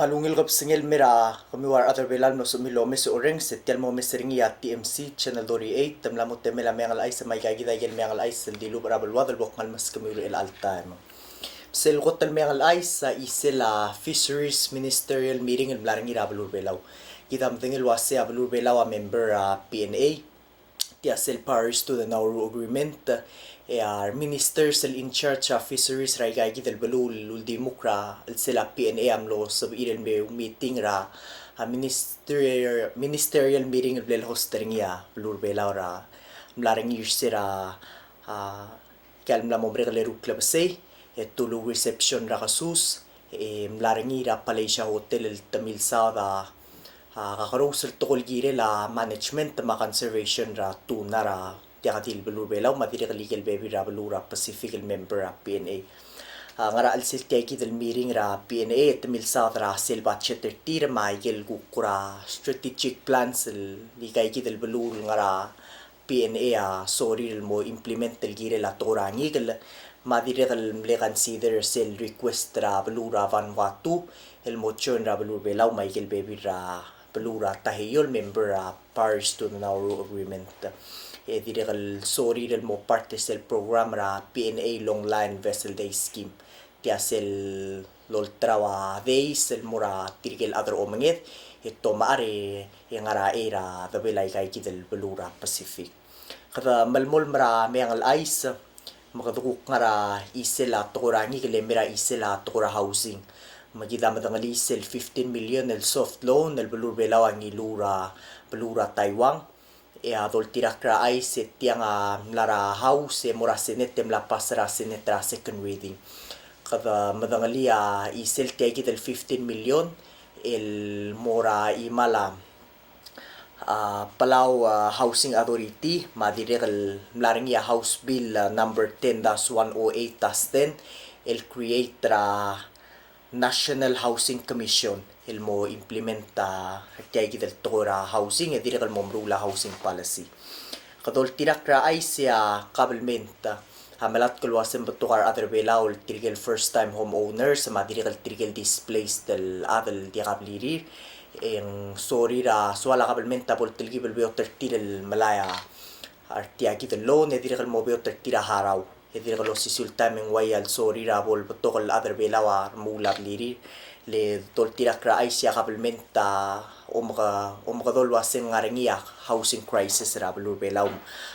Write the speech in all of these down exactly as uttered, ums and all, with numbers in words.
A ungil kebesengei el mei er kemiu a rechad er Belau el mlo sebechemiu el omes e orrenges, e tia el mo omes er ngii a T M C Channel thirty-eight, te mla mo temel a Meang el Chais, me aika kid a ikel meang el chais el dilubech er a beluad el bo kngai el meskemiu er chelecha el taem. Sel kot el meang el chais a chisel a Fisheries Ministerial Meeting el mla er ngii er a beluu er Belau. Kid a medengei el uasei a beluu er Belau a member er a P N A, tia sel Parties to the Nauru Agreement, e a re ministers el in charge er a fisheries er aika kid el beluu el uldimukl er a chelsel a P N A a mlo sebechir el me meeting er a, a ministerial, ministerial meeting el ble le host er ngii a beluu er Belau er a, mla er ngii er se er a, a, tia el mla mo merek el eru el klebesei, e te ulu reception er a kesus, e mla er ngii er a Palasia Hotel el te milsaod a, a, kakerous el tekoi el kirel a management me a conservation er a tuna er a tia kid el beluu er Belau, me a dirrek el ikel bebil er a beluu er a Pacific el member er a P N A. A, ngar er a chelsel tia kid el meeting er a P N A, e te milsaod er a sel budget er tir, me a ikel kuk er a strategic plans el aika kid el beluu el ngar er a P N A a sorir el mo implement el kirel a tekoi er a ngikel, me a dirrek el mle consider sel request er a beluu er a Vanuatu el mo join er a beluu er Belau me a ikel bebil er a beluu er a Taiheio el member er a Parties to the Nauru Agreement. E dirrek el sorir el mo part er sel program er a P N A Long Line Vessel Day Scheme. Tia sel lolterau a days el mo er tirke el chad er a omenged, e te omechar e ngar er a, er a debel aika kid el beluu er a Pacific. Kede melemolem er a meang el chais, me kede kuk ngar er a chisel a tekoi er a ngikel e mei er a chisel a tekoi er a housing. Me kid a medengelii sel fifteen million el soft loan el beluu er Belau a ngiluu er a beluu er a Taiwan. E a doltirakl er a chais e tiang a mla er a House e mo er a Senate e mla pass er a Senate er a second reading. Kede medengelii a chisel tia kid el fifteen million el mo er a chimal a, a, Palau, a, Housing Authority, me a dirrek el mla er ngii a House Bill, a, number ten dash one oh eight dash ten, el create er a National Housing Commission el mo implement a tia kid el tekoi er a housing e dirrek el mo meruul a housing policy. Kede oltirakl er a chais e a kabelment a melatk el uasei ng betok a rechad er Belau el tirke el first time home owners me a dirrek el tirke el displaced el chad el diak a blirir, e ng sorir a soal a kabelment a bo el telkib el beot er tir el melai a, a tia kid el loan e dirrek el mo beot er tir a harau. E dirrek el osisiu el taem e ng uaia el sorir a bo el betok el chad er Belau a remuul a blirir. Le doltirakl er a chais e a kabelment a omeka, omekedong el uasei ng ngar er ngii a housing crisis er a beluu er Belau.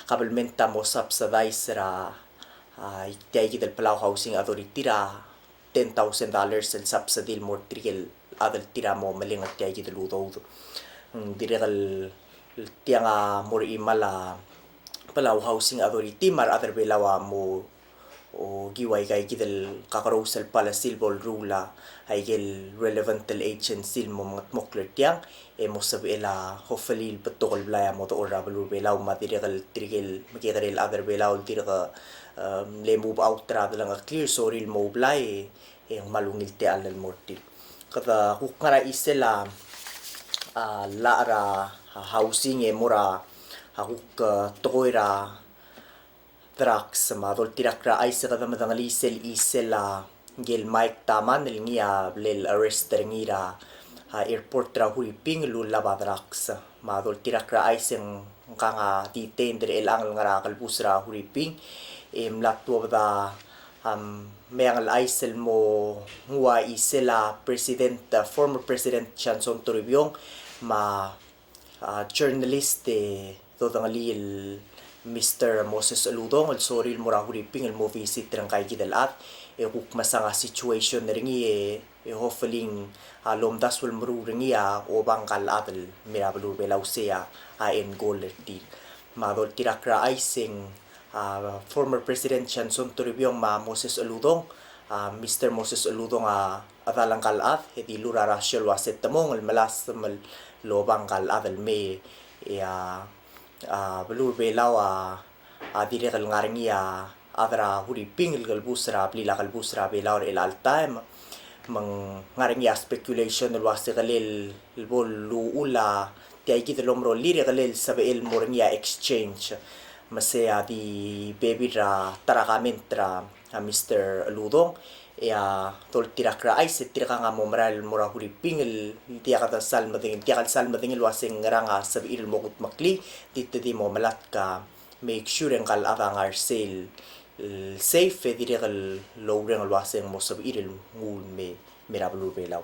Kabelment a mo subsidize er a, a, tia kid el Palau Housing Authority er a ten thousand dollars el subsidy el mo er tirke el chad el tir a mo meleng er tia kid el udoud. Ng dirrek el tiang a mo er a chimal a Palau Housing Authority me a rechad er Belau a mo okiu aika kid el kakerous el policy el bo leruul a ikel relevant el agency el mo mengetmokl er tiang, e mo sebechel a hopefully el betok el blai a mo dechor er a beluu er Belau me a dirrek el tirke el mekekerei el chad er Belau el dirk, em, le move out er a delengcheklir, sorir el mo blai, e ng kmal ungil techall el mo er tir. Kede kuk ngar er a chisel a, a, llach er a, a, housing e mo er a, a, kuk, a, tekoi er a drugs. Me a doltirakl er a chais e kede medengelii sel chisel a ngike el Mike Taman el ngii a ble el arrest er ngii er a, a, airport er a Huriping el ullab a drugs. Me a doltirakl er a chais e ng ngkang a detained er chelechang el ngar er a kelebus er a Huriping, e mla tuobed a, am, meang el chais el mo nguu a chisel a President, a, former President Johnson Toribiong, me a, a, journalist e dodengelii el Mister Moses Uludong el sorir el mo er a Huriping el mo visit er ngika kid el chad, e kuk mesang a situation er ngii e e hopefully ng, a, lomdasu el meruul er ngii a obang ngka el chad el mei er a beluu er Belau, sei a, a, end goal er tir. Me a doltirakl er a chais e ng, a, former President Johnson Toribiong me a Moses Uludong, a, Mister Moses Uludong a chedal ngka el chad, e dilu er a Rachel el uasei te mong el melasem el obang ngka el chad el mei, e a, a, beluu er Belau a, a dirrek el ngar er ngii a chad er a Huriping el kelebus er a blil a kelebus er a Belau er chelecha el taem. Me ng ngar er ngii a speculation el uasei kelel bo luchul a tia kid el omerolir e kelel sebechel el mo er ngii a exchange. Me sei a di bebil er a ta er a comment er a, a, Mister Uludong, e a doltirakl er a chais e tirkang a mo merael el mo er a Huriping el diak de sal medengei, diak el sal medengei el uasei ngerang a sebechir el mo kudmeklii, di te di mo melatk a make sure e ngka el chad a ngar sel, el safe, e dirrek el oureng el uasei ng mo sebechir el nguu el me, me er a beluu er a Belau.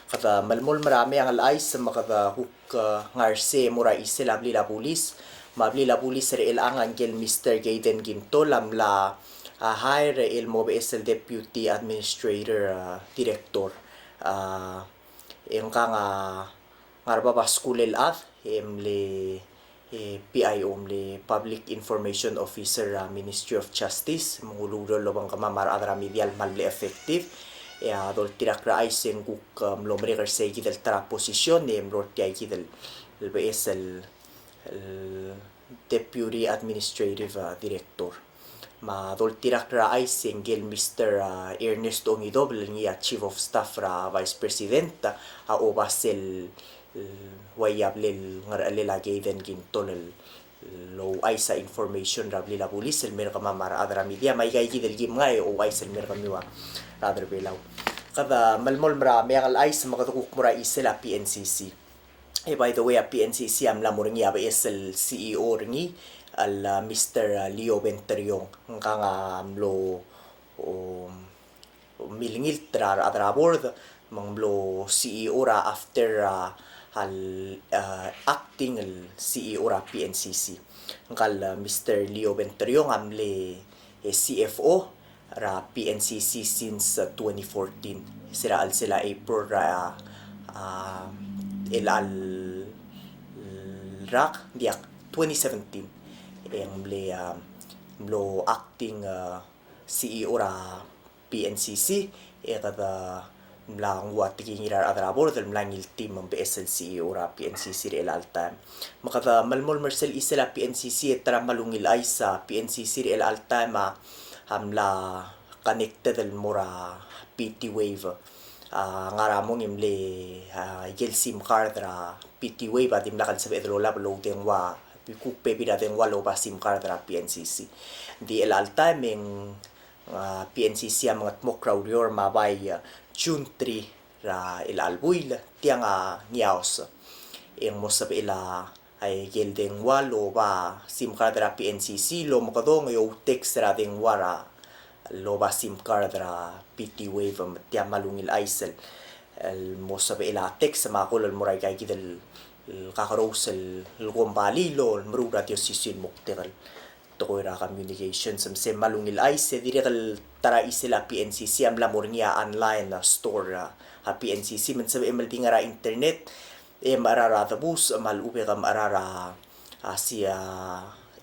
Kede melemolem er a Meang el Chais me kede kuk, e, ngar sei e mo er a chisel a blil a bulis, me a blil a bulis er chelechang a ngike el Mister Gaiden Kintol a mla, a, hire el mo beches el Deputy Administrator, a, Director. A, e ngkang a ngar er a bab a skuul el chad, e mle, e, P I O, mle Public Information Officer er a Ministry of Justice, me ng ulureor el obengkemam a rechad er a media el kmal mle effective, e a doltirakl er a chais e ng kuk, e, mlo merek er sei kid el ta er a position, e mlo er tia kid el, el beches el, el Deputy Administrative, a, Director. Me a doltirakl er a chais e ngike el Mister, a, Ernest Ongidobel el ngii a Chief of Staff er a Vice President, a, oba sel, e, ua ia blil ngerechelel a Gaiden Kintol el, el ouchais a information er a blil a bulis el mer kemam a rechad er a media, me aika kid el kim ngai e ouchais el mer kemiu a rechad er a Belau. Kede melemolem er a Meang el Chais me kede kuk mo er a chisel a P N C C. E by the way, a P N C C a mla mo er ngii a beches el C E O er ngii, el, a, Mister, a, Leo Benteriong. Ngkang a mlo, um, milengilt er a rechad er a board, me ng mlo C E O er a after, a, el, a, acting el C E O er a P N C C. Ngka el, a, Mister Leo Benteriong a mle, e, C F O er a P N C C since, uh, twenty fourteen. Se er a chelsel a April er a, uh, el, el rak, diak, twenty seventeen. E ng mle, uh, mlo acting, uh, C E O er a P N C C, e kede mla nguu a tekingir a rechad er a board el mla ngiltii me ng beches el C E O er a P N C C er chelecha el taem. Me kede melemolem er sel chisel a P N C C e ta er a kmal ungil chais a P N C C er chelecha el taem a, a mla connected el mo er a P T Wave. A ngar er a mong e mle, a, ikel SIM card er a P T Wave a dimlak el sebeched el olab el oudengua, kuk bebil er a dengua el oba SIM card er a P N C C. Ng di chelecha el taem e ng a, P N C C a mengetmokl er a ureor me a bai, a, June three er a chelecha el buil, tiang a ngiaos. E ng mo sebechel a, a ikel dengua el oba SIM card er a P N C C, el omekedong e outext er a dengua er a, el oba SIM card er a P T Wave, me tia kmal ungil chais el, el mo sebechel a text me a call el mo er aika kid el, el kakerous el, el kombalii el, el meruul er a di osisiu el moktek el tekoi er a communications. Me se kmal ungil chais e dirrek el ta er a chisel a P N C C a mla mo er ngii a online, a, store, a, a P N C C, me ng sebechem el di ngar er a internet e mecherar a debus, me a lechub e ke mecherar a, a, sei a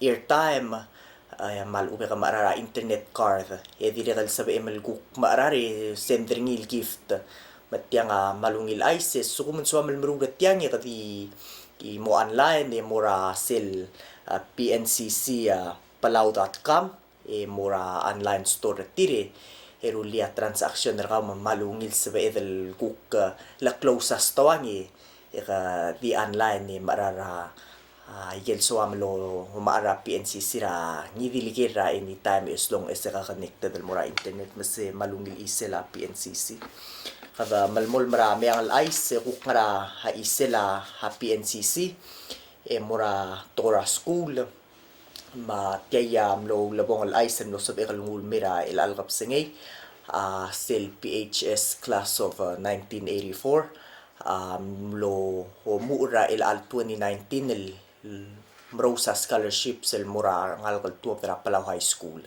airtime, e, me a lechub e ke mecherar a internet card. E dirrek el sebechem el kuk mecherar e send er ngii el gift. Me tiang a kmal ungil chais e lsekum ng soam el meruul er tiang e ke di mo online e mo er a sel, a, P N C C, a, palau dot com, e mo er a online store er tir e rullii a transaction er kau me ng kmal ungil sebeched el kuk, a, le close a stoang e, e ke di online e mecherar a, a, ikel soam el omechar er a P N C C er a ngii di el ker er a anytime as long as e ke connected el mo er a internet. Me se kmal ungil chisel a P N C C. Kede melemolem er a Meang el Chais e kuk ngar er a chisel a P N C C e mo er a tekoi er a skuul. Me tia a mlo ulebongel el chais el mlo sebechek el nguu el mei er a chelecha el kebesengei, a, sel P H S class of, a, nineteen eighty-four, a, mlo omuchel er a chelecha el twenty nineteen el merous a scholarships el mo er a rengalek el tuobed er a Palau High School.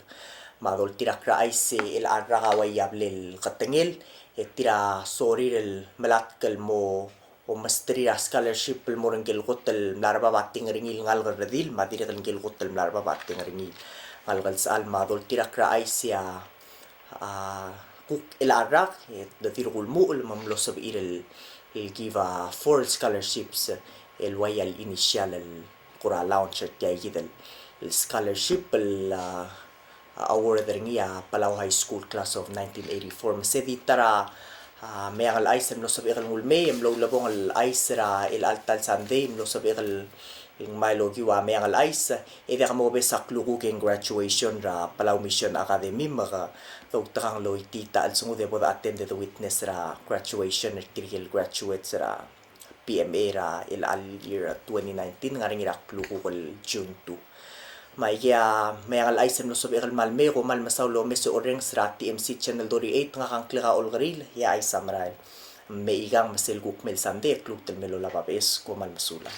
Me a doltirakl er a chais e chelecha el rak a ua ia blal ketengel, e tir a sorir el melatk el mo omesterir a scholarship el mo er ngike el kot el mla er bab a teng er ngii el ngalek el redil, me a dirrek el ngike el kot el mla er bab a teng er ngii el ngalek el sechal. Me a doltirakl er a chais e a, a, kuk chelecha el rak, e, de tir kulemuchel me ng mlo sebechir el, el give a four scholarships, el ua ia el initial el kora launch er tia kid el, el scholarship el, a, award er ngii a Palau High School class of nineteen eighty-four. Me se di ta er a, a, Meang el Chais el mlo sebechek el nguu el mei, e mlo ulebongel el chais er a chelecha el ta el Sunday, mlo sebechek el, el ngmai el okiu a Meang el Chais, e diak mobes a klukuk e ng graduation er a Palau Mission Academy, me ke doutekangel el oitii a chelsengud e bo de attend e de witness er a graduation er tirke el graduates er a P M A er a chelecha el year twenty nineteen, ngar er ngii er a klukuk el June two. Me aikei a Meang el Chais el mlo sebechek el kmal mei, kom kmal mesaul el omes e orrenges er a T M C channel thirty-eight, ngak a ngklek a Olkeriil, e a chais a merael. Me aikang me sel kuk mei el Sunday e kluk el mei el olab a beches, kom kmal mesulang.